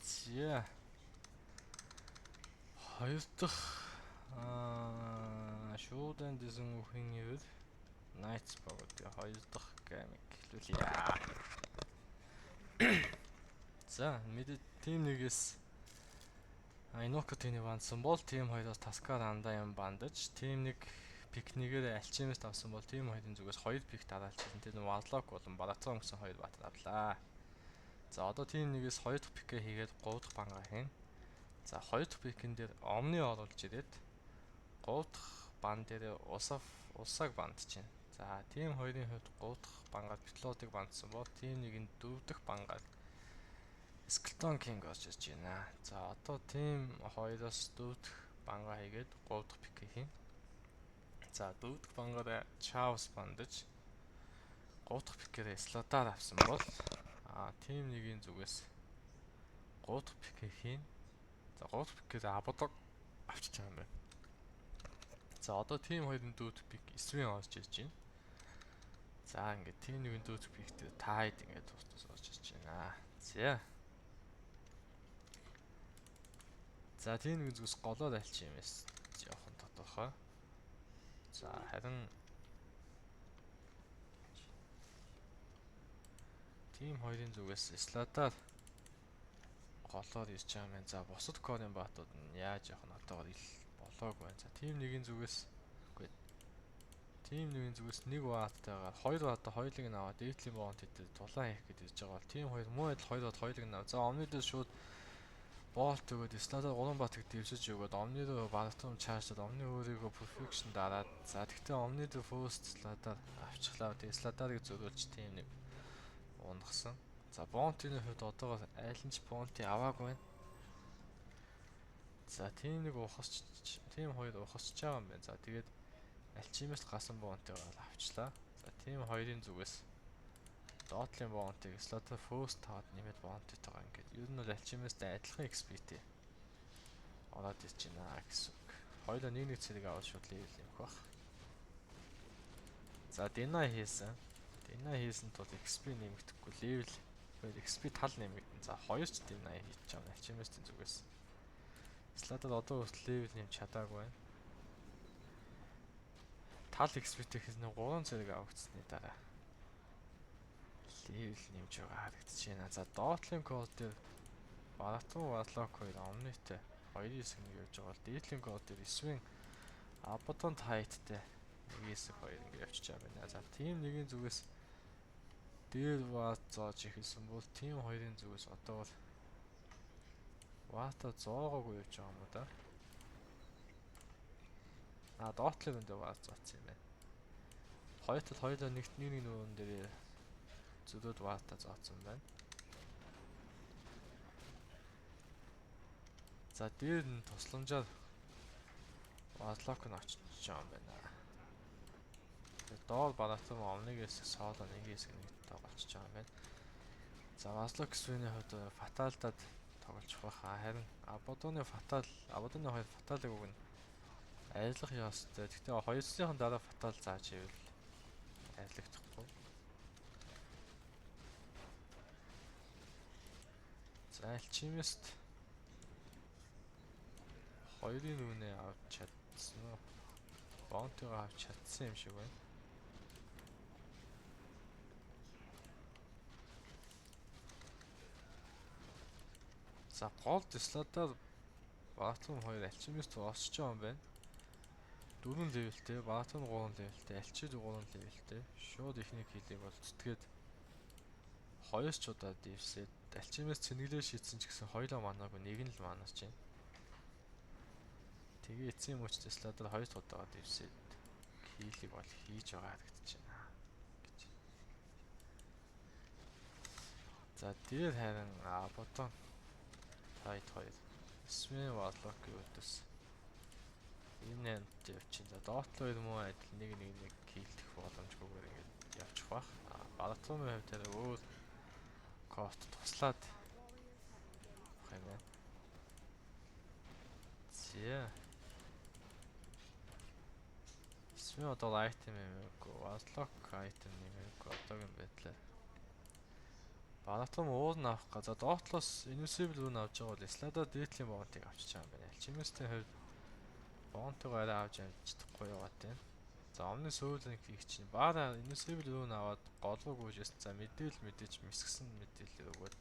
За. Хоёр дахь шуудан дэсэн үхэн ивэл Knights богод хоёр дахь геймийг эхлүүлье. За, мэдээ team 1-ээс Inoka тэний бандсан бол team 2-оос Taskar Anda юм бандаж, team 1 пик 1-ээр Alchemist авсан бол team 2-ын зүгээс 2 пик дараалчихсан. Тэр нь Warlock болон Baratron гэсэн хоёр баатар авлаа. За, одоо team 1-ээс 2 дахь пикээ хийгээд 3 дахь бангаа хийн. За, 2 дахь пикэн дээр Omni оруулж ирээд 3 дахь бан дээр Усаг бандж байна. За, team 2-ын хувьд 3 дахь бангаар Pitlot-ыг бандсан бол team 1-ийн 4 дахь бангаар Skeleton King орж ирж байна. За, одоо team 2-оос 4 дахь бангаа хийгээд 3 дахь пик хийн. За, 4 дахь бангаар Chaos бандаж 3 дахь пикээр Sladar авсан бол team 1-ийн зүгээс 3 дахь пик хийн. За, 3 дахь пикээр Abaddon авчиж байгаа юм байна. За, одоо team 2-ын 4 дахь пик Sven орж ирж байна. За, ингээд team 1-ийн 4 дахь пик дээр Tide ингээд тус тус орж ирж байна. За. За, team 1-ийн зүгээс голоор альчих юм эс явах нь тодорхой. За, харин team 2-ын зүгээс Sladar голоор ирж байгаа юм байна. За, бусад корын баатууд нь яаж явах нь одоогор ил болоогүй байна. За, team 1-ийн зүгээс үгүй. Team 1-ийн зүгээс 1 ваттайгаар 2 ватта хоёулыг нь аваад дээдлийн боонт дээр тулаан хийх гэж ирж байгаа бол team 2 муу адил 2 ватт хоёулыг нь аваа. За, Omni дээр шууд болт өгөөд Sladar 3 баатыг дэвсэж өгөөд Omni руу Baratron чаашаад Omni өөрийгөө perfection дараад, за тэгтээ Omni дээр first Sladar авчихлаа. Тэгээ Sladar-ыг зөрүүлж team 1 унахсан. За, Bounty-ны хувьд одоогоор аль нь ч Bounty аваагүй байна. За, team 1 ухасч, team 2 ухасч байгаа юм байна. За, тэгээд Alchemist гасан Bounty-г авчлаа. За, team 2-ын зүгээс Dotling Bounty-г Sladar first таваад нэмээд Bounty-тойгоо ингээд ер нь бол Alchemist-тэй адилхан XP-тэй ороод ирж байна гэсэн үг. Хоёулаа нэг нэг цэрэг аваад шууд level нэмэх бах. За, Deny хийсэн. Deny хийсэн тул XP нэмэгдэхгүй, level XP тал нэмэгдэн. За, хоёр ч Deny хийж байгаа Alchemist-ийн зүгээс. Sladar одоо хүртэл level нэмж чадаагүй байна. Тал XP-тэй хийсэн 3 цэрэг авагдсны дараа level нэмж байгаа харагдаж байна. За, Dotling Code дээр Baratron Warlock хоёр Omni-тэй 2 хэсэг нэг явж байгаа бол Deathling Code дээр Sven Abaddon Tide-тэй 1 хэсэг 2 ингэ явчихж байгаа байна. За, team 1-ийн зүгээс дээр ват зоож эхэлсэн бол team 2-ын зүгээс одоо бол вата зоогоогүй явж байгаа юм уу да? А, Dotling дээр ват зооцсон юм байна. Хоёр тал хоёулаа нэгт нэг нэг нүүрэн дээр зөрөөд вата зооцсон байна. За, дээр нь тусламжаар Warlock нь очиж байгаа юм байна. Тэгээ доор Baratron Omni-гээс соло нэг хэсэг нэг тоглолцож байгаа юм байна. За, Warlock Sven-ийн хувьд Fatal-дад тоглож байхаа. Харин Abaddon-ы Fatal, Abaddon-ы хоёр Fatal-ыг уг нь арилгах ёстой. Гэхдээ хоёр цэцлийнхэн дараа Fatal зааж ивэл арилгахгүй. За, Alchemist хоёрын үнэ авч чадсан уу? Bounty-го авч чадсан юм шиг байна. За, гол Sladar Baratron 2 Alchemist орсож байгаа юм байна. 4 левелтэй, Baratron 3 левелтэй, Alchemist 3 левелтэй. Шууд ихний киллийг бол зүтгээд хоёр ч удаа дивсээд Alchemist цэнгэлээ шийдсэн ч гэсэн хоёулаа манаагүй, нэг нь л манаач байна. Тэгээ эцсийн мөч Sladar хоёр удаага дивсээд киллийг бол хийж байгаа харагдаж байна гэж. За, дээр харин Abaddon Tide 2 Sven Warlock-ийн өдөөс энэ нэмт явчих. За, Dotl 2 муу адил нэг нэг нэг киллдэх боломжгүйгээр ингээд явчих бах. Baratron-ын хувьд арай өөр код туслаад авах юм байна. За. Sven одоо item нэмээгүй, Warlock item нэмээгүй одоогийн байдлаар. Баратом уурн авах га. За доотлоос Invisible rune авч байгаа бол Slada дээдлийн bounty-г авчиж байгаа юм байна. Alchemist-ийн хувьд bounty-го арай авч амжихгүй яваад байна. За өмнө сүүлэн хийх чинь бара Invisible rune аваад голгоо гүйжсэн. За мэдээлэл мэдээж мисгсэн мэдээлэл өгөөд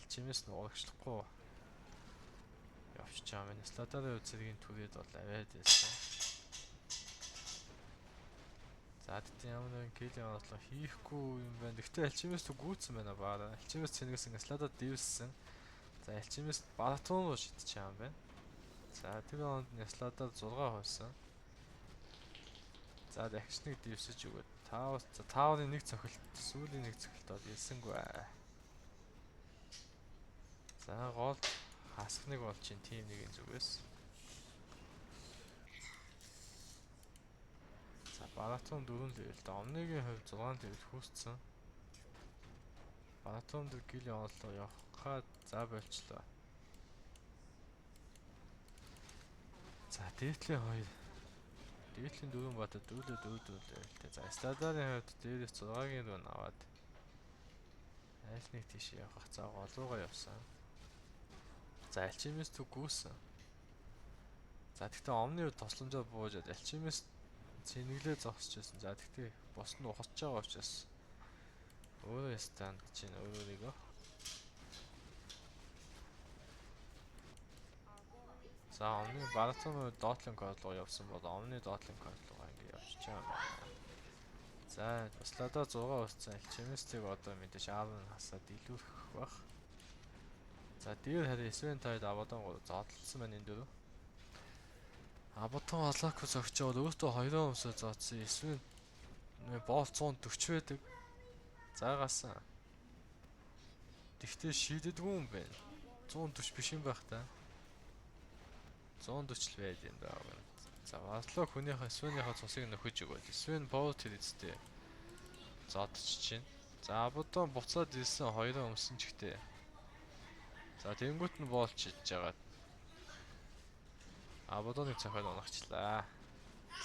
Alchemist нь урагшлахгүй явчихж байгаа юм байна. Slada-ын хувьд зэргийн түрээд бол аваад байсан. За тэгтээ ямар нэгэн килийн орлого хийхгүй юм байна. Гэхдээ Alchemist гүйцсэн байна баараа. Alchemist цэнгэсэн Slada дивссэн. За Alchemist Baratон руу шидэж байгаа юм байна. За тэр онд Slada 6 хойсон. За дахиж нэг дивсэж өгөөд Tower за Tower-ын нэг цохилт, сүүлийн нэг цохилт бол ирсэнгүй. За гол хасах нэг бол чинь тим нэгin зүгээс. За Баратон 4 левелтэй, Омнигийн хувьд 6 левел хүүсцэн. Баратон дээр гилийн онолоо явах за болчлоо. За дээдлийн 2 дээдлийн 4 бата дүүлээ 4 4 левелтэй. За Стадарын хувьд дээрээс 6-гийн рүү аваад аль нэг тийш явах. За гол руугаа явсан. За Alchemist гүйсэн. За тэгтээ Омны хувьд тусламжаар буужаад Alchemist цэнэглээ зогсож байсан. За тэгтээ бус нь ухаж байгаа учраас өөрөө станд чинь өөрийгөө. За Омны Баратон доотлын код руу явсан бол Омны доотлын код руу ингэ явчихж байгаа юм байна. За Слада 6 өссөн Alchemist-ийг одоо мэдээж аав нь хасаад илүүрхэх бах. За дээр харин Sven Tide Abaddon 3 зодтолсон байна энэ дөрөв. Abaddon Alako зогч байгаа бол өөртөө 2 өмсөө зодсон. Sven боол 140 байдаг. Заагасан. Тэгтээ шийддэггүй юм байна. 140 биш юм байх та. 140 л байд юм даа. За Warlock хүнийхээ Sven-ийнхаа цусыг нөхөж өгөөд Sven Power Treads-тэй зодчих чинь. За Abaddon буцаад ирсэн 2 өмсөн ч ихтэй. За тэнгуут нь боолч идэж байгаа. Abaddon-ыг цохиод унахчлаа.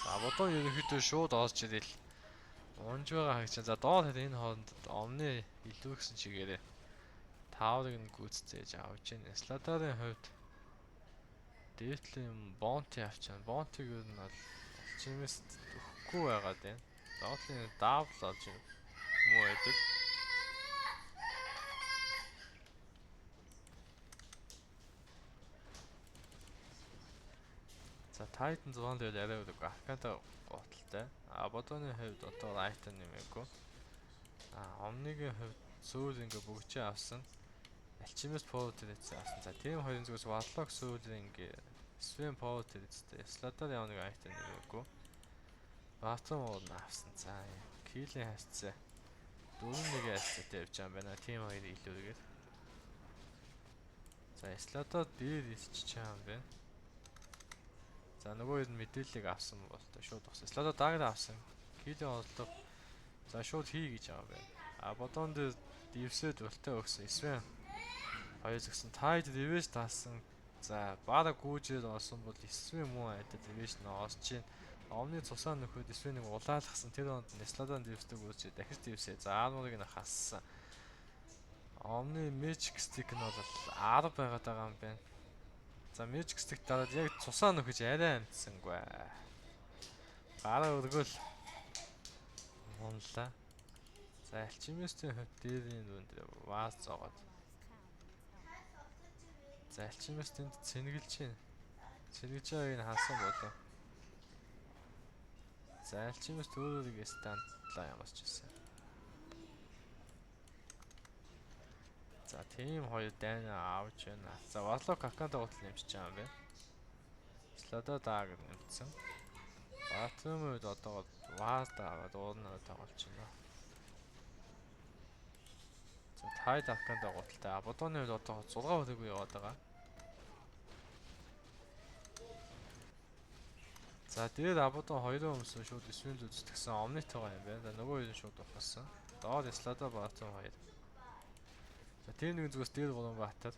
За Abaddon ерөнхийдөө шууд орж ирэл унж байгаа хагч. За доор харин энэ хооронд Omni илүү гэсэн чигээрээ Tower-ыг нь гүйцэтгэж авч байна. Sladar-ын хувьд дээдлийн Bounty авч байна. Bounty-г ер нь бол Alchemist өгөхгүй байгаад байна. Доотлын double олж муу байдаг. За Titan 6 level арай өрөг Arcana готалтай. Abaddon-ы хувьд одоо item нэмээгүй. Omni-гийн хувьд сүүл ингээ бүгжээ авсан. Alchemist Power Treads авсан. За тийм хоёрын зүгээс Warlock сүүл ингээ Sven Power Treads-тэй Sladar ямар нэг item нэмээгүй. Bathroom уурн авсан. За Kill-ийн хайцсан. 4-1 хайцтай явж байгаа юм байна. Тийм хоёр илүүргээд. За Sladar дээр ирчихэж байгаа юм байна. За нөгөө хоёр нь мэдээллийг авсан бол шууд авсан. Sladar дааграа авсан. Kill-ийн орлого за шууд хий гэж байгаа юм байна. Abaddon дээр дивсэд үлтээ өгсөн. Sven хоёр згсэн. Tide revenge таасан. За бара гүйжээд олсон бол Sven муу айдад revenge нь орж чинь. Omni цусаа нөхөд Sven-ийг улаалгасан. Тэр онд Sladar дивсдэг үүсч дахиж дивсээ. За armor-ыг нь хассан. Omni Magic Stick нь бол 10 байгаад байгаа юм байна. За Magic Stick дараад яг цусаа нөхөж арай амтсангүй. Гараа өргөөл унлаа. За Alchemist-ийн хувьд дээрийн нүн дээр ваз зоогоод. За Alchemist энд цэнгэлж байна. Цэнгэлж байгааг нь хасан болоо. За Alchemist өөрөөрөө стандлаа ямарч ирсэн. За тийм хоёр дайна авч байна. За Warlock Arcana гутал нэмчихэж байгаа юм байна. Slada Dagger нэмсэн. Bathroom-ын үед одоо ваз аваад уурнаа тоглож байна. За Tide Arcana гуталтай. Abaddon-ы үед одоо 6 хүрээгүй яваад байгаа. За дээр Abaddon 2 өмсөн шууд Sven зүтгэсэн Omni-тойгоо юм байна. За нөгөө хоёр нь шууд ухасан. Доор Slada Bathroom 2. За тэр нэгэн зүгээс дээр 3 баатар.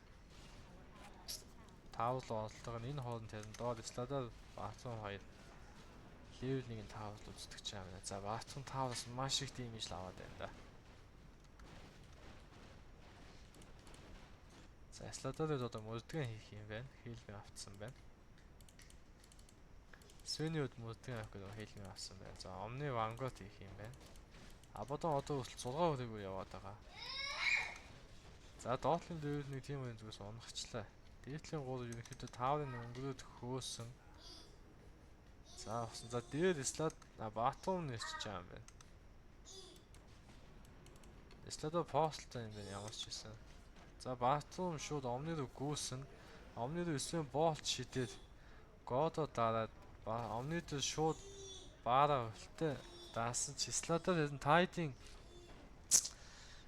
Tower орлого нь энэ хооронд харин доор Slada Bathroom 2 level 1-ийн Tower үзтгэж байгаа юм байна. За Bathroom Tower-аас маш их damage л аваад байна да. За Sladar-д одоо мөрдгөн хийх юм байна. Хилвэн автсан байна. Свений үед мөрдгөн авах гэдэг хилвэн авсан байна. За Omni Vanguard хийх юм байна. Абадон одоо хүртэл 6 хүрээгүй яваад байгаа. За доотлын level 1 тийм үеийн зүгээс унахчлаа. Дээдлийн 3 ерөнхийдөө тааврын өнгөрөөд хөөсөн. За авсан. За дээр Slad Батум нэрчж байгаа юм байна. Slad постлтай юм байна ямар ч байсан. За Батум шууд Omni руу гүйсэн. Omni руу 9 болт шидээд Годо дараад Omni дээр шууд баараа өлтөө даасан чи Sladar харин Tide-ийн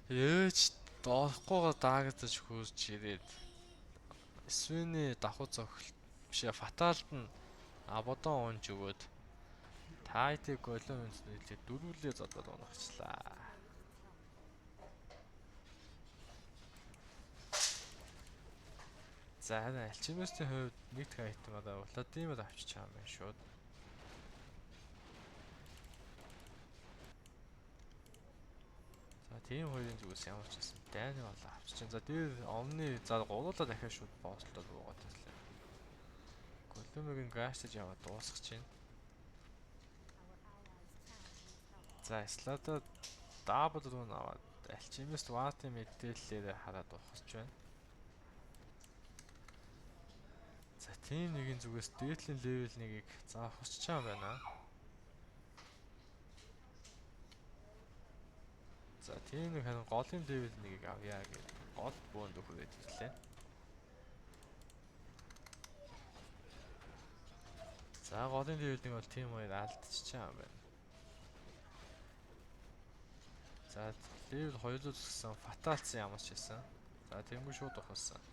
ээж доорхгүйгээр даагдаж хөрж ирээд Свений давхар зохилт биш Фаталд нь Абадон унж өгөөд Тайтыг голом нийлээд дөрвөлээ зодоод унахчлаа. За харин Алчимистийн хувьд нэг дахь айтемаараа Владимир авчиж байгаа юм байна шууд. За тийм хоёрын зүгээс ямар ч байсан дайны болоо авчиж. За дээр Omni за гуруулаа дахиад шууд босслоод буугаад ирлээ. Голомыг нь гаштаж яваад дуусгах чинь. За Slada дабл руу аваад Alchemist Ward-ын мэдээллээр хараад ухарч байна. За тийм нэгin зүгээс дээдлийн level 1-ийг за ухарч байгаа байна. За тийм нэг харин голын level 1-ийг авъя гэж гол бөөнд хүрээд ирлээ. За голын level 1 бол тийм хоёр алдчихж байгаа юм байна. За level 2 руу зүсгсэн фаталцсан ямар ч байсан. За тиймгүй шууд ухалсан.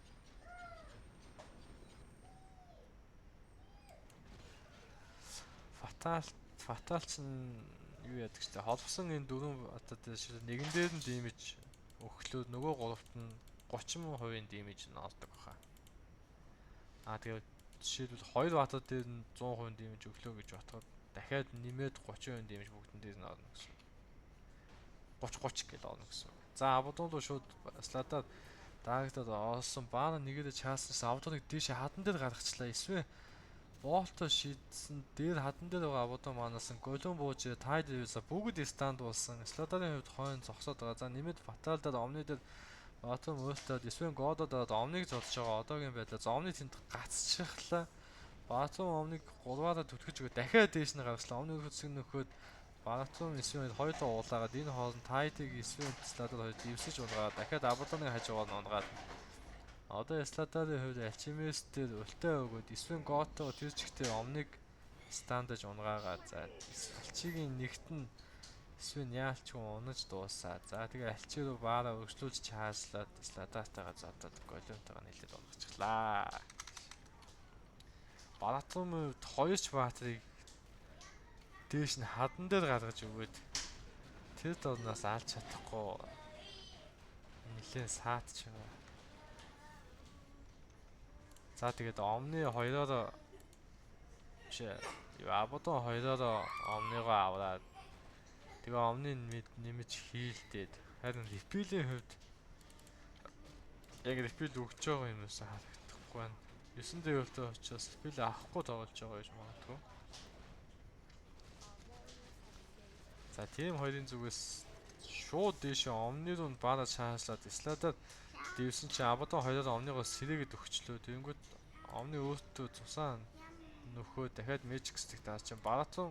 Фатал чинь юу яадаг ч холбосон энэ дөрвөн одоо нэгэн дээр нь дэмэж өгөхлөө нөгөө гуравт нь 30% дэмэж нь ордог баха. Аа тэгээд жишээлбэл 2 баатар дээр нь 100% дэмэж өглөө гэж бодоход дахиад нэмээд 30% дэмэж бүгдэн дээр нь орно гэсэн. 30 30 гэж орно гэсэн. За Абадон руу шууд Sladar даагдаад олсон. Баана нэгээрээ чаасан Абадоныг дээш хадан дээр гаргачлаа. Эсвэл Болто шидсэн дээр хадан дээр байгаа Абадон маанаас голон бууж Tide Reviews бүгд станд болсон. Sladar-ын хувьд хойно зогсоод байгаа. За нэмээд Fatal дээр Omni дээр Батум өөртөө Свен Годо дараад Omni-г зодж байгаа одоогийн байдлаар за Omni тэнд гацчихлаа. Батум Omni-г гурваараа түтгэж өгөө дахиад дээш нь гаргачлаа. Omni өрхөцсөг нөхөд Батум Свен хоёулаа уулаагаад энэ хооронд Tide-ыг Свен Sladar хоёр дэвсэж унгаад дахиад Абадоныг хажуугаар нь унгаад одоо Sladar-ын хувьд Alchemist дээр үлтээ өгөөд Свен Гото тэр чигтээ Omni-г стандаж унгаагаа. За Алчигийн нэгт нь Свен яалчгүй унаж дуусаа. За тэгээ Алчи руу баараа өргөжлүүлж чааслаад Sladar-тайгаа зодоод големтойгоо нэлээд унгацглаа. Баратумын хувьд хоёр ч баатрыг дээш нь хадан дээр гаргаж өгөөд тэр дорноос алж чадахгүй нэлээд саатч байгаа. За тэгээд Omni хоёроор биш Абадон хоёроор Omni-гоо аваад тэгээ Omni нэмж хийлдээд харин Repeal-ийн хувьд яг Repeal өгч байгаа юм уу харагдахгүй байна. 9 level-тэй учраас Repeal авахгүй тоглож байгаа гэж магадгүй. За тийм хоёрын зүгээс шууд дээшээ Omni руу баараа чааслаад Sladar дэвсэн чинь Абадон хоёроор Omni-гоо сэрээгээд өгчлөө. Тэнгүүд Omni өөртөө цусаа нөхөө дахиад Magic Stick даа чинь Баратун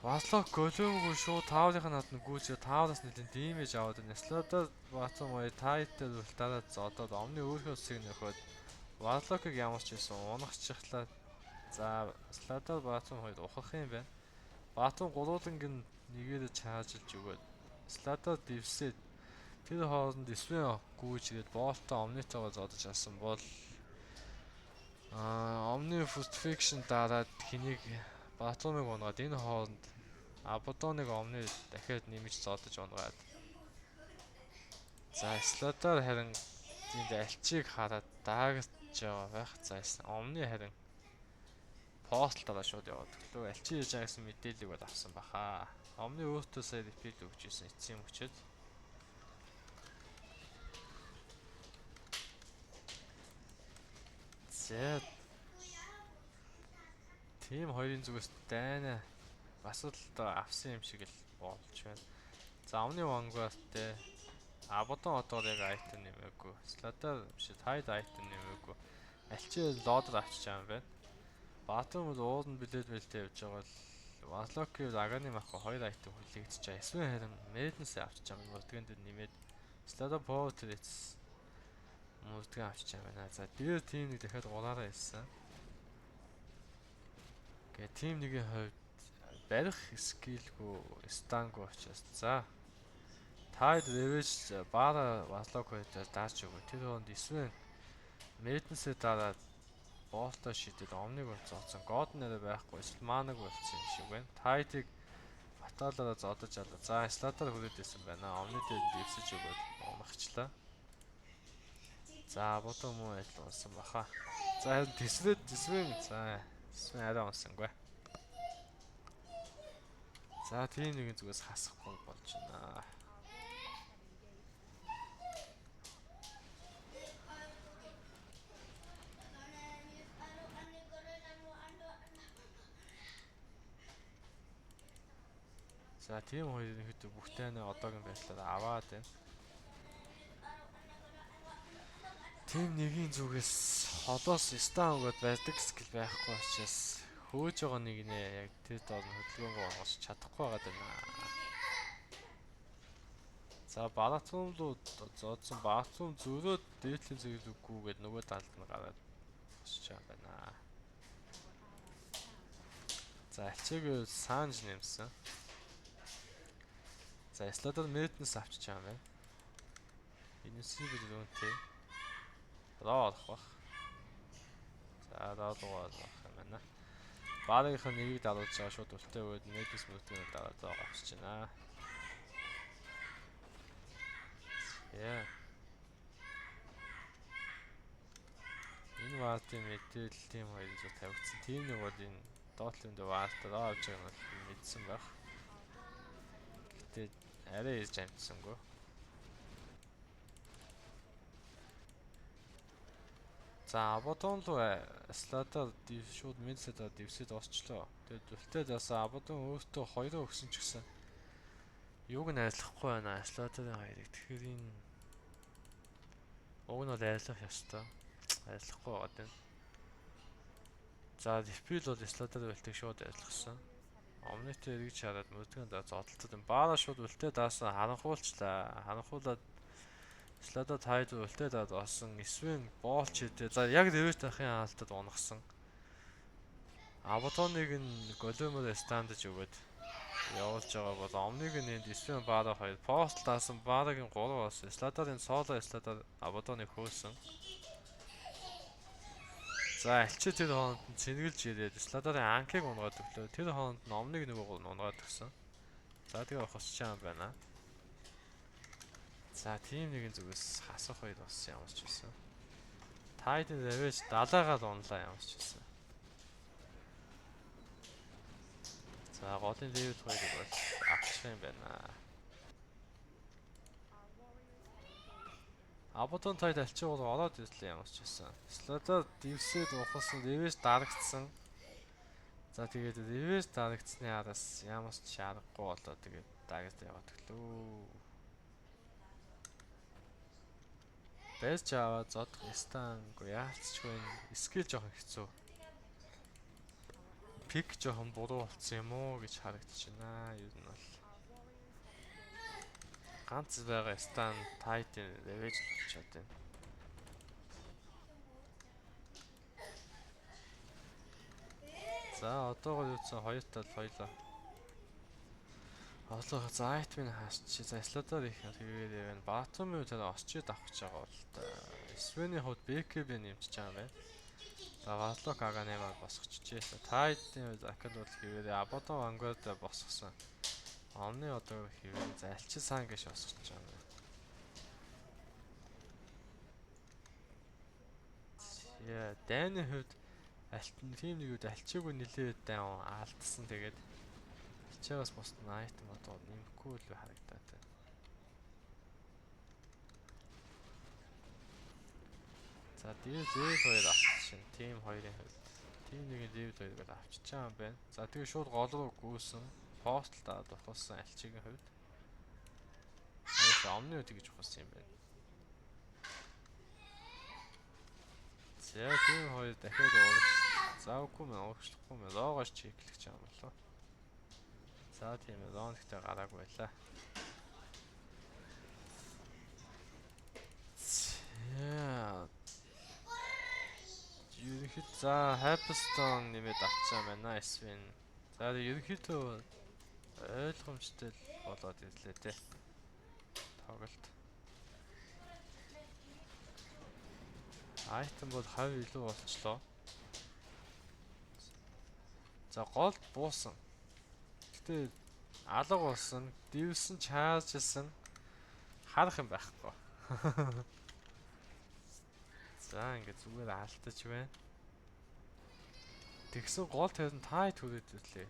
Васлок големгүй шууд тааврынхаа над нь гүйж таавраас нэлээд дэмэж аваад байна. Sladar Батум хоёр Tide-ээр ултаараа зодоод Omni өөрийнхөө усыг нөхөөд Васлокыг ямар ч байсан унахчихлаа. За Sladar Батум хоёр ухах юм байна. Батум гурууланг нь нэгээрээ чаажилж өгөөд Sladar дэвсээд тэр хооронд Свен гүйж ирээд Болто Omni-тойгоо зодож авсан бол Omni Frustration дараад хэнийг Батумыг унгаад энэ хооронд Абадоныг Omni дахиад нэмж зодож унгаад. За Sladar харин энд Алчийг хараад даагч байгаа байх. За Omni харин постл дараа шууд яваад өглөө. Алчи яаж байгаа гэсэн мэдээллийг бол авсан баха. Omni өөртөө сая repeal өгч ирсэн эцсийн мөчөд. За Team 2-ын зүгээс дайна бас л одоо авсан юм шиг л болж байна. За Omni Vanguard-тэй Abaddon одоор яг item нэмээгүй. Slardar биш Tide item нэмээгүй. Альчи loader авчиж байгаа юм байна. Батум бол ууланд билет мэлтэй явж байгаа бол Warlock-ийн Aghanim авах хоёр item хүлээгдэж байгаа. Эсвэл харин Madness авчиж байгаа юм. Мөрдгөн дээр нэмээд Slardar Power Treads мөрдгөн авчиж байгаа юм байна. За дээр team нэг дахиад гураараа ирсэн. Гэ team нэгийн хувьд барих skill гүй, stun гүй учраас за Tide Ravage бара Warlock хоёроо даарч өгөө. Тэр хонд Sven Madness-ээ дараад болтоо шидэд Omni-г бол зооцсон. God нэрэ байхгүй эсвэл mana-г болцсон юм шиг байна. Tide-ыг Fatal-аараа зодож алаа. За Slardar хүрээд ирсэн байна. Omni дээр дэвсэж өгөөд унахчлаа. За бодоо муу адил унсан баха. За харин тэсрээд Sven за Sven арай унсангүй. За тийм нэгэн зүгээс хасахгүй болж байна. За тийм хоёр ерөнхийдөө бүх тайнаа одоогийн байдлаар аваад байна. Team нэгийн зүгээс холоос stun өгөөд байдаг skill байхгүй учраас хөөж байгаа нэг нэ яг тэр доор нь хөдөлгөөнгөө онгоч чадахгүй байгаа даа. За Баратум руу зодсон Баратум зөрөөд дээдлийн зэрэг үгүйгээд нөгөө талд нь гараад босч байгаа байна. За альчиг Санж нэмсэн. За Slardar Madness авчиж байгаа юм байна. Invincible рүүнтэй. Роо орох бах. За роо руу орох юм байна. Баарынх нь нэгийг даруулж байгаа шууд үлтэй өгөөд Madness мөрдгөөр дараад роо авчиж байна. Яа. Энэ вартын мэдээлэл team хоёрын зүг тавигдсан. Team нэг бол энэ доотлын дээр варт роо авч байгааг нь мэдсэн байх. Гэтэ арай ирж амжсангүй. За Abaddon руу Slardar шууд Madness-ээ дэвсэд орчлоо. Тэгээд үлтэй даасан Abaddon өөртөө хоёроо өгсөн ч гэсэн юуг нь арилгахгүй байна. Slardar-ын хоёрыг. Тэгэхээр энэ уг нь бол арилгах ёстой. Арилгахгүй байгаа юм. За Refill бол Slardar үлтэйг шууд арилгасан. Omni-тэй эргэж хараад мөрдгөн даа зодтолтод юм. Баара шууд үлтэй даасан харанхуулчлаа. Харанхуулаад Slardar Tide үлтэй даад олсон. Sven боолч хийдэ. За яг дэвэж дахын хаалтад унахсан. Abaddon-ыг нь големор стандж өгөөд явуулж байгаа бол Omni-г нь энд Sven Баара хоёр пост даасан Баарагийн 3 болсон. Slardar-ын соло Slardar Abaddon-ыг хөөсөн. За альчи тэр хооронд нь цэнгэлж ирээд Slardar-ын анкыг унгаад өглөө. Тэр хооронд нь Omni-г нөгөө унгаад өгсөн. За тэгээ хосч юм байна. За team нэгэн зүгээс хасах хоёр болсон ямар ч байсан. Tide Ravage далаагаад унлаа ямар ч байсан. За голын level 2-ыг бол авчих юм байна. Abaddon Tide альчиг бол ороод ирлээ ямар ч байсан. Slardar дэвсээд ухасан, Ravage дарагдсан. За тэгээд Ravage дарагдсны араас ямар ч шаарахгүй болоо тэгээд дагаж яваад өглөө. Барьж аваад зодох стангүй яалцчгүй энэ skill жоохон хэцүү. Pick жоохон буруу болцсон юм уу гэж харагдаж байна. Ер нь бол ганц байгаа stun Tide Ravage болчиход байна. За одоогоор юуцсан хоёр тал хоёлоо. Олоо за item-ыг хасчих. За Slardar их хэрэгээр явна. Батумын тэр осчид авах гэж байгаа бол та. Sven-ийн хувьд BKB нэмчихэж байгаа юм байна. За Warlock Aghanim-аар босгочихжээ. Tide-ийн хувьд Akal бол хэвээрээ Abaddon Vanguard босгосон. Omni одоо хэвээр за Альчи сан гэж босгочихж байгаа юм байна. Яа, дайны хувьд альт team нэг үед альчаагүй нилээд дайн алдсан тэгээд альчаагаас бусд нь item одоо нэмэхгүй л харагдаад байна. За дээр зээл хоёр авчих. харагдчихэв. Team 2-ын хувьд. Team 1-ийн level 2-ыг бол авчиж байгаа юм байна. За тэгээ шууд гол руу гүйсэн. Пост дараад ухуулсан Алчигийн хувьд. Аяа Omni тэгж ухуулсан юм байна. За Team 2 дахиад урагш. За үгүй мэн урагшлахгүй мэн. Роогоос чеклэх юм болоо. За тийм ээ, рон гэхдээ гараагүй байлаа. За. Ерөнхийд за Hyperstone нэмээд авчаа байна Svin. За ерөнхийдөө ойлгомжтой л болоод ирлээ те. Тоглолт. Айтем бол хав илүү болчлоо. За голд буусан. Гэтэ алга болсон, дивсэн, чаржилсан харах юм байхгүй. За ингээд зүгээр алдаж байна. Тэгсэн гол тарин тай түрээд ирлээ.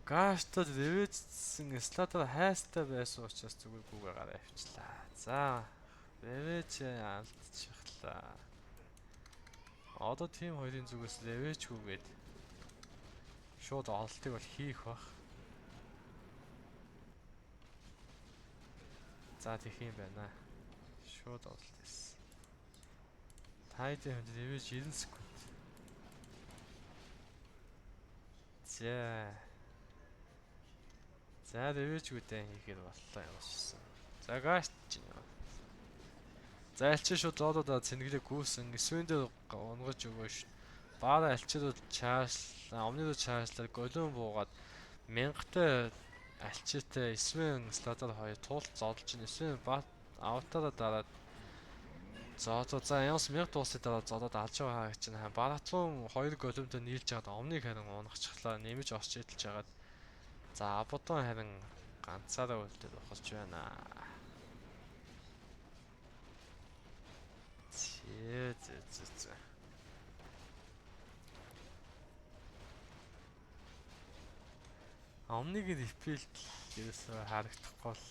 Гаштад ревэжсэн Слатар хайстай байсан учраас зүгээр гүгээ гараа авчлаа. За ревэж алдчихлаа. Одоо тим хоёрын зүгээс ревэж гүгээд шууд ололтыг бол хийх бах. За тийх юм байна. Шууд ололт хийсэн. Тайдын хувьд ревэж 90 секунд. За. За ревэж гүдэн хийхээр боллоо явуулсан. За гаш чинь. За альчи шууд зоодоо цэнгэлээ гүйсэн. Свен дээр унгаж өгөөш. Баара альчид чааш, omni руу чаашлаад голион буугаад мянгатай альчитай Свен Сладар хоёр туулт зодолж байна. Свен бат аватараа дараад зоодоо за ямс 1000 дуусны дараа зодоод алж байгаа гэж чинь Баратун хоёр голомтой нийлж хагаад омныг харин унгахчлаа нэмж орч идэлж хагаад за Абутон харин ганцаараа үлдээд ухалж байна. Зэ зэ зэ зэ. Омнигийн репилд ерөөсөө харагдахгүй л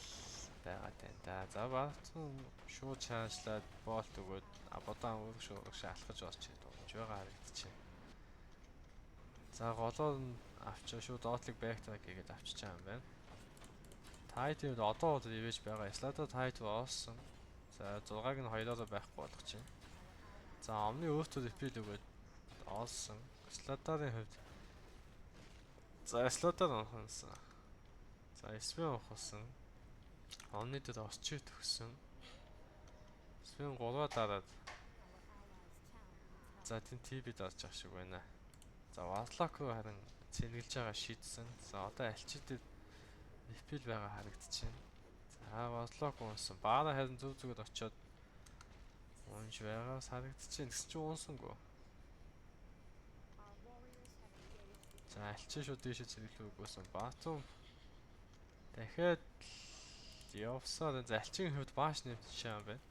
байгаад байна да. За Баратун шууд чаашлаад болт өгөөд Абудан урагш урагш алхаж орч ирээд унж байгаа харагдчихэв. За голоор нь авчаа шууд доотлыг backtrack хийгээд авчиж байгаа юм байна. Тайд одоо бол ивэж байгаа. Слада тайд олсон. За 6-аг нь 2-ороо байхгүй болгож байна. За Omni өөртөө repeal өгөөд олсон. Сладарын хувьд за Сладар унхсан. За Свен унхсан. Omni дээр орчиж төгсөн. Свен 3-аа дараад за тийм TB дарж байгаа шиг байна. За Warlock руу харин цэнгэлж байгаа шийдсэн. За одоо альчид дээр repeal байгаа харагдчихэв. За Warlock унсан. Баара харин зүг зүгэд очиод унж байгаас харагдчихэв. Тэгсэн чинь унсангүй. За альчи шууд дээшээ цэвэрлэх үгүйсэн. Батун дахиад явсаар за альчийн хувьд бааш нэмчихсэн юм байна.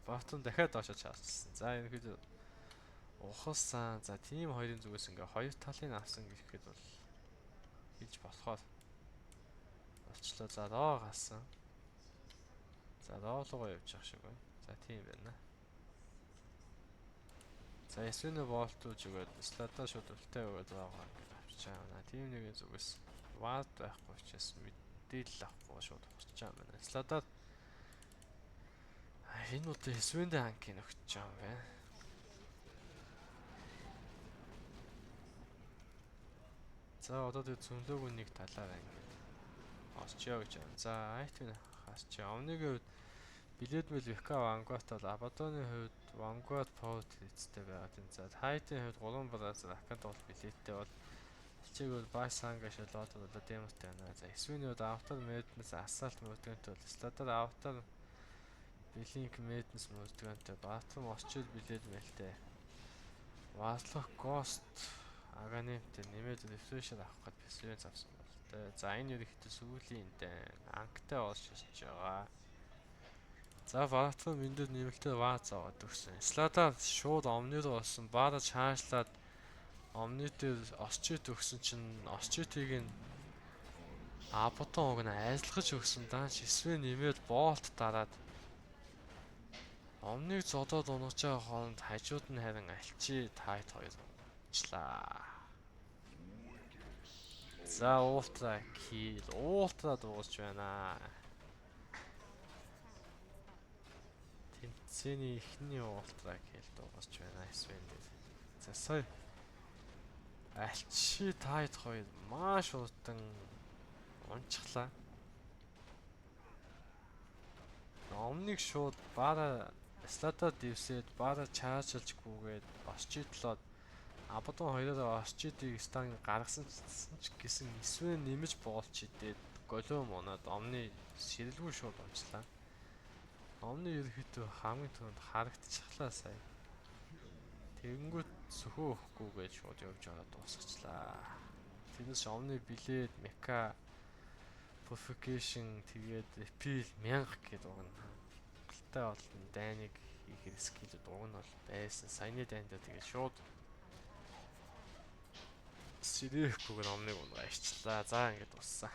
Батун дахиад доошоо чаарчсан. За ерөнхийдөө ухалсан. За тим хоёрын зүгээс ингээ хоёр талын авсан гэхэд бол хийж болохоор болчлоо. За роо гасан. За роо руу явж байгаа шиг байна. За тийм байна. За Свенэ болтуулж өгөөд Слада шууд үлтэй өгөөд роо ингээд авчиж байгаа. Тим нэгэн зүгээс вард байхгүй учраас мэдээлэл авахгүй шууд ухарч байгаа юм байна. Сладаар энэ удаа Свендэ анкийг өгч байгаа юм байна. За одоо тэр зөнлөөг нэг талаар ингээд орчё гэж байна. За айтем хасчаа. Омнигийн хувьд Биледмэл Вика Вангуат бол Абадоны хувьд Вангуат Power Trades-тэй байгаа юм. За Хайтын хувьд 3 Бразер Акант бол билеттэй бол Алчиг бол Байсанга шалаад бол Демотой байна. За Свений хувьд Avatar Madness Assault мөрдгөнтэй бол Сладар Avatar Blink Madness мөрдгөнтэй Батрум Орчил билет мэлтэй Warlock Ghost Аганимтэй нэмээд refresh авах гээд Песвен авсан бол. За энэ ерөнхийдөө сүүлийн дайн анктай олж ирж байгаа. За Баратун энэ дээр нэмэлтээр вааз аваад өгсөн. Слада шууд Omni руу болсон. Баара чаашлаад Omni дээр орчит өгсөн чинь орчитыг нь Абутон уг нь ажиллаж өгсөн. Даанч Свен нэмээд болт дараад Омныг зодоод унаж байгаа хооронд хажууд нь харин Алчи Тайт хоёр унчлаа. За, ultra kill, ultra дуугарч байна. Тэмцээний эхний ultra kill дуугарч байна Sven дээр. За, сая Алчи Тайт хоёр маш хурдан унчихлаа. Омныг шууд бара слата дэвсээд, бара чаажилжгүйгээд орчидлоод Абадон хоёроо орчидыг стан гаргасан ч гэсэн Sven нэмж боолч идээд голиом унаад Омны сэрэлгүй шууд унчлаа. Омны ерөөхдөө хамгийн түрүүнд харагдчихлаа сая. Тэгэнгүүт сөхөө өгөхгүйгээд шууд явж байгаа дуусгачлаа. Тэрнээс Омны билет, мека, purification, тэгээд repeal 1000 гэдэг уг нь хангалттай олон дайныг хийх skill үүд уг нь бол байсан. Саяны дайндаа тэгээд шууд сэрэхгүйгээр Омныг унгаа ирчлээ. За, ингээд дууссан.